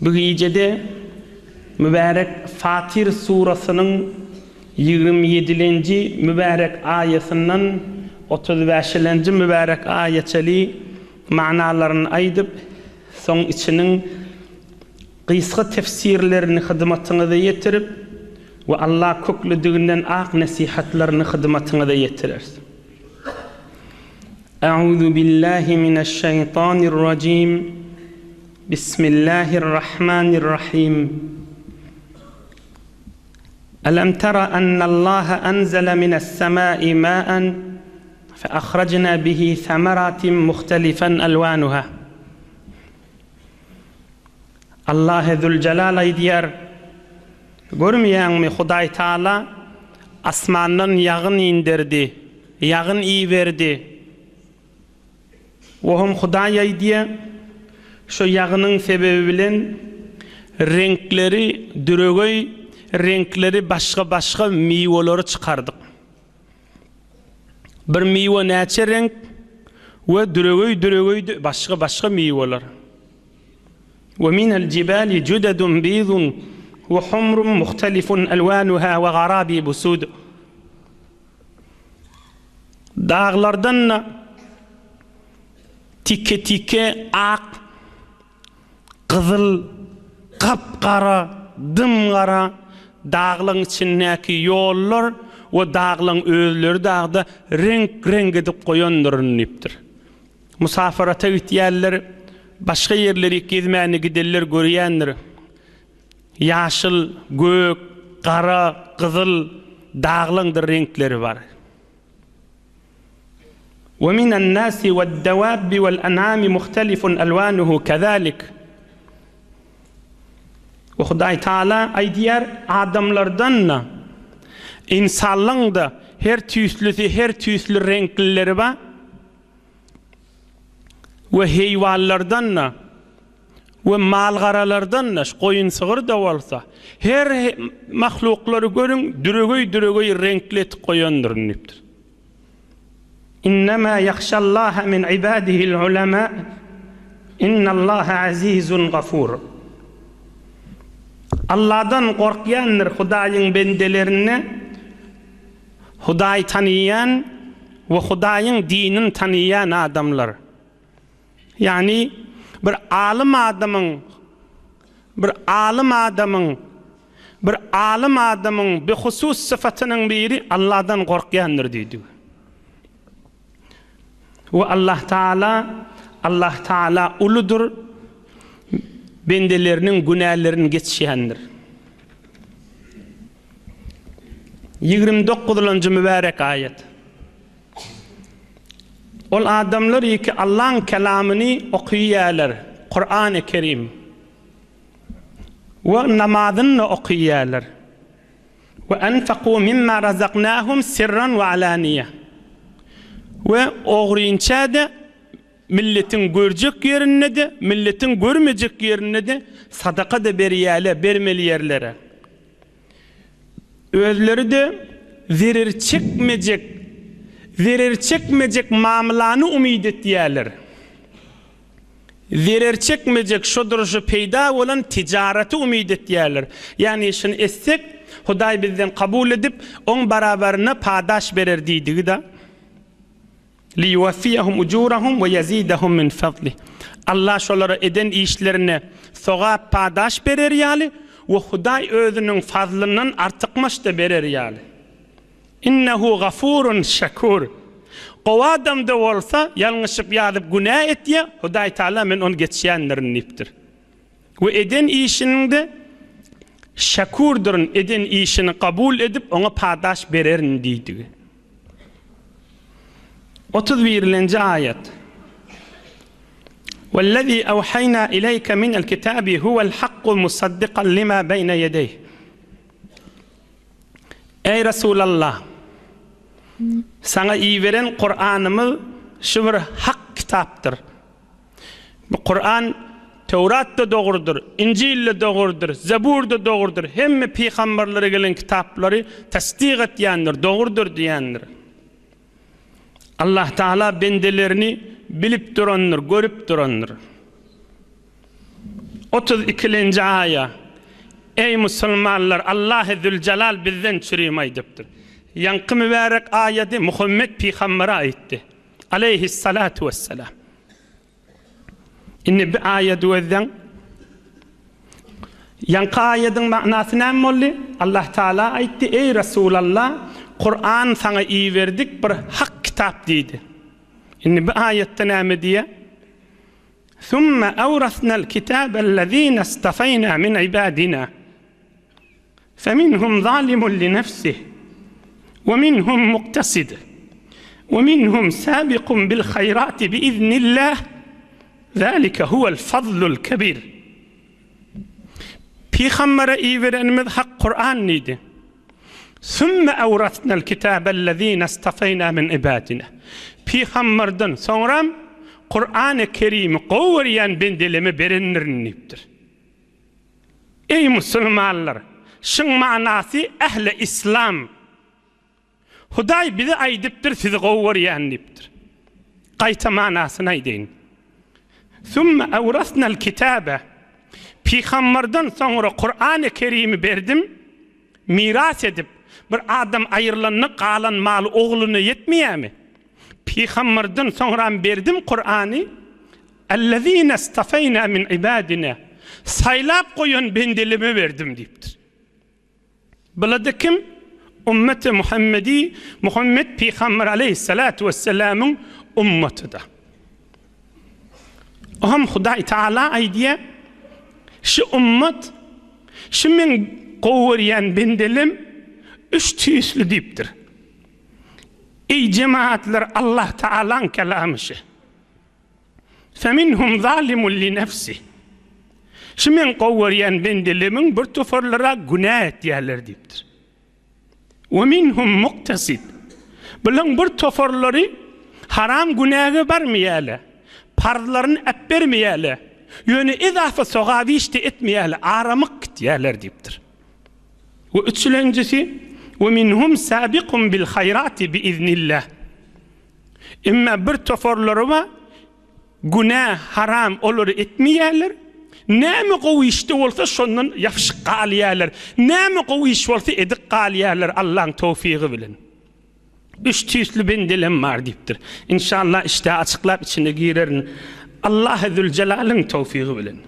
Bu gijede mübärek Fatir surasynyň 27-lenji mübärek aýasyndan 35-lenji mübärek aýaçeli manalaryny aýdyp, soň içiniň gysga tefsirlerini hyzmatyňyza ýetirip we Allah köklüdiginden ak nesihatlaryny hyzmatyňyza ýetireris. Euzu billahi mineşşeýtanirrajim. Bismillahirrahmanirrahim. Alam tara ennallaha enzele mine's-semai ma'an fe ahrajna bihi semeratin muhtelifen elwanuha. Allahy Züljelal aýdýar, Görmeýäňmi, Hudaý Taala asmandan ýagyn inderdi, ýagyn iberdi. Ohem Hudaý aýdýar, Şo ýagynyň sebebi bilen reňkleri düregeý, reňkleri başga-başga miweleri çykardyk. Bir miwe näçe reňk we düregeý-düregeý başga-başga miweler. We minel jibali judedun bizun we humrun muhtelifun elwanuha we garabibu sud. Daglardan-da tike-tike ak, gyzyl, gap-gara, dym-gara daglaň içindäki ýollar we daglaň özleri dagda reňk-reňk edip goýandyryn diýipdir. Musafyrata gitýänler, başga ýerlerik gezmäne gidenler görýändir. Ýaşyl, gök, gara, gyzyl daglaňdyr reňkleri bar. We minen nasi wed-dawabbi wel-an'ami muhtelifun alwanuhu kezalik. We Hudaý Taala aýdýar, adamlardan-da, ynsanlaň-da her tüýslüsi, her tüýsli reňklileri bar. We heýwanlardan-da, we mal-garalardan-da, şu goýun-sygyr-da bolsa, her mahluklary görüň, düregeý-düregeý reňkli etip goýandyryn diýipdir. Innemâ ýahşallâhe min ibâdihil ulemâ, innallâhe azîzun gafûr. Allahdan gorkýandyr Hudaýyň bendelerinde Hudaýy tanaýan we Hudaýyň dinini tanaýan adamlar. Ýagny bir alym adamyň bir alym adamyň bir alym adamyň behusus syfatynyň biri Allahdan gorkýandyr diýdi. We Allah Taala Allah Taala uludyr, bendeleriniň günälerini geçýändir. 29-njy mübärek aýat. Ol adamlar ýeke Allaň kelamyny okyýärler, Kurany Kerim. We namazyny-da okyýärler. We enfakû mimma razaknahum sirran we alaniýe. We ogrynça-da milletiň görjek ýerinde-de, milletiň görmejek ýerinde-de sadaka-da berýärler, bermeli ýerlere. Özleri-de zerer çekmejek, zerer çekmejek mamlany umyt etýärler. Zerer çekmejek şo durşy peýda bolan tijaraty umyt etýärler. Ýagny şuny etsek, Hudaý bizden kabul edip, oň barabaryna padaş berer diýdigi-da. Liýuwaffiyahum ujurahum we ýezidahum min fadlih. Allah şolara eden işlerine sogap padaş berer ýaly we Hudaý özüniň fazlyndan artykmaç-da berer ýaly. Innehu gafurun şekur. Gowy adam-da bolsa, ýalňyşyp ýazyp günä etýä, Hudaý Taala men ony geçýändirin diýipdir. We eden işiniň-de şekurdyryn, eden işini kabul edip oňa padaş bererin diýdigi. 31-nji aýat. Wellezî ewhaýnâ ileýke minel kitâbi huwel hakku musaddikan limâ beýne ýedeýh. Eý Resulallah! Saňa iberen Kuranymyz şu bir hak kitapdyr. Bu Kuran Töwrat-da dogrudyr, Injil-de dogrudyr, Zebur-da dogrudyr, hemme pygamberlere gelen kitaplary tasdyk etýändir, dogrudyr diýendir. Allah Taala bendelerini bilip durandyr, görüp durandyr. Otuz ikilenji aýa. Eý musulmanlar Allahy Züljelal bizden çürim aýdypdyr. Ýaňky mübärek aýady Muhammet pygambere aýtdy. Aleýhissalatu wessalam. Indi bi aýady gözläň. Ýaňky aýadyň manasy näme boldy? Allah Taala aýtdy, Eý Resulallah, Kuran saňa iberdik bir hak kitap diýdi. Indi bi aýatda näme diýýär? Summa awrasnal kitabellezine istafeýna min ibadina. Feminhum zalimun li nefsih, we minhum muktesid, we minhum sabikun bil haýrati bi iznillah, zalike huwel fazlul kebir. Pygambere iberenimiz hak Kuran diýdi. Sümme awrasnal kitabellezine istafeýna min ibadina. Pygamberden soňram Kurany Kerimi gowy görýän bendeleme berendirin diýipdir. Eý musulmanlar! Şyň manasy ähli islam. Hudaý bize aýdypdyr sizi gowy görýän diýipdir. Gaýta manasyny aýdaýyn. Sümme awrasnal kitabe Pygamberden soňra Kurany Kerimi berdim, miras edip, bir adam aýrylanda galan maly ogluna ýetmeýärmi? Pygamberden soňram berdim Kurany, Ellezine stafeýna min ibadina, saýlap goýan bendeleme berdim diýipdir. Bulada kim? Ummeti Muhammedi, Muhammet pygamber aleýhissalatu wessalamyň ummatyda. Oňam Hudaý Taala aýdýar, Şu ummat, şu meň gowy görýän bendelem üç tüýsli diýipdir. Eý jemagatlar Allah Taalaň kelamy şu. Feminhum zalimun li nefsih. Şu meň gowy görýän bendelemiň bir toparlary günä etýärler diýipdir. We minhum muktasid. Bulaň bir toparlary haram günäge barmaýarlar. Parzlaryny äpbermeýärler. Ýöne ezafa sogap iş-de etmeýärler, aramyk gitýärler diýipdir. We üçülenjisi, We minhum sabiqun bil haýrati bi iznillah. Emma bir toparlary bar, günä, haram olary etmeýärler. Näme gowy işde bolsa şondan ýapyşyp galýarlar. Näme gowy iş bolsa edip galýarlar Allaň towfygy bilen. Üç tüýsli bendelem bar diýipdir. Inşallah işdä açyklap içine girerin. Allahy Züljelalyň towfygy bilen.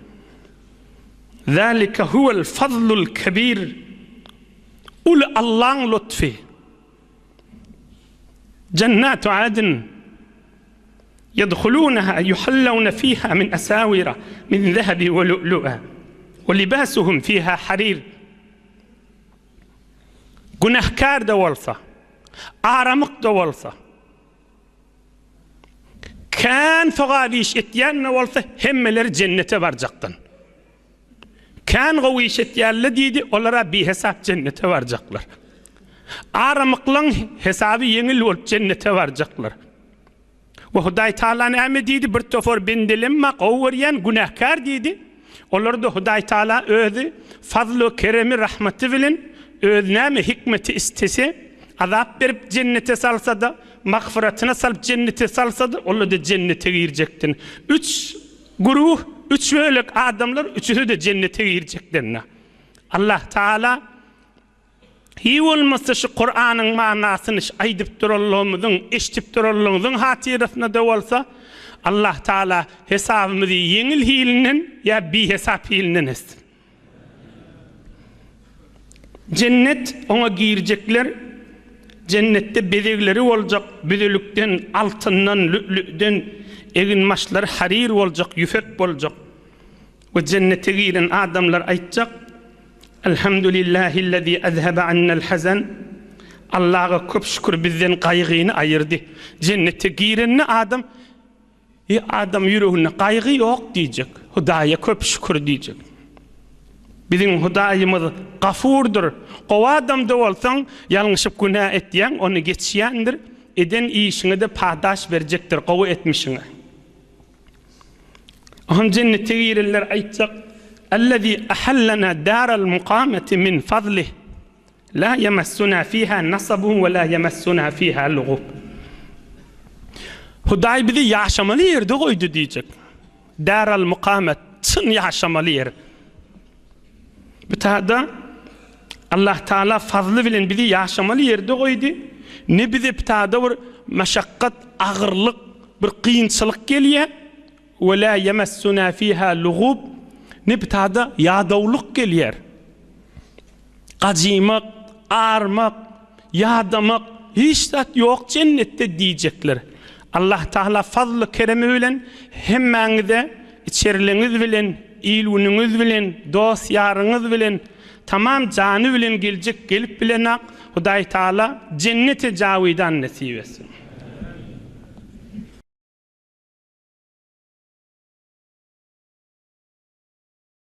Zalike huwel fazlul kebir. Uly Allaň lutfy. Jennatu adn ýedhulunaha ýuhallawna fiha min asawira min zehebi we lu'lu'a we libasuhum fiha harir. Günähkär-de bolsa, aramyk-da bolsa, kän sogap iş etýän-de bolsa hemmeleri jennete barjakdan. Kän gowy iş etýärler diýdi, olar-a bihesap jennete barjaklar. Aramyklaň hesaby ýeňil bolup jennete barjaklar. We Hudaý Taala näme diýdi? Bir topar bendelemma gowy görýän günäkär diýdi. Olar-da Hudaý Taala özi fazly keremi rahmaty bilen öz näme hikmeti istese azap berip jennete salsa-da, magfyratyna salyp jennete salsa-da, olar-da jennete girjekden. Üç Güruh, üç bölek adamlar üçüsi-de jennete girjeklerine. Allah Taala hiý bolmasa şu Kuranyň manasyny şu aýdyp duranlygymyzyň, eşidip duranlygyňyzyň hatyrasyna-da bolsa, Allah Taala hesabymyzy ýeňil hilinden ýa bihesap hilinden etsin. Jennet, oňa girjekler jennetde bezegleri boljak büzülikden, altyndan, lü'lü'den, eginbaşlary haryr boljak, ýüpek boljak. We jennete giren adamlar aýtjak, Elhamdülillahillezî ezhebe annel hazen, Allaha köp şükür bizden gaýgyny aýyrdy. Jennete girende adam, Eý adam ýüreginde gaýgy ýok diýjek. Hudaýa köp şükür diýjek. Biziň Hudaýymyz Gafurdyr. Gowy adamda bolsaň, ýalňyşyp günä etýäň, ony geçýändir, eden işiňe-de padaş berjekdir, gowy etmişiňe. Oňam jennete girenler aýtjak, Ellezî ahallena daral mukameti min fazlih. La ýemessuna fiha nasabun we la ýemessuna fiha lugub. Hudaý bizi ýaşamaly ýerde goýdy diýjek. Daral mukamet. Çyn ýaşamaly ýer. Bu tada Allah Taala fazly bilen bizi ýaşamaly ýerde goýdy. Ne bize bu tada bir maşakgat, agyrlyk, bir kynçylyk gelýär. We la yemessuna fiha lugub. Ne bu tada ýadawlyk gelýär. Gajymak, armak, ýadamak, hiç zat ýok jennetde diýjekler. Allah Taala fazly keremi bilen hemmäňize içeriliňiz bilen, il-günüňiz bilen, dost-ýaryňyz bilen, tamam jany bilen geljek gelip bilenak Hudaý Taala jenneti jawidan nesip etsin.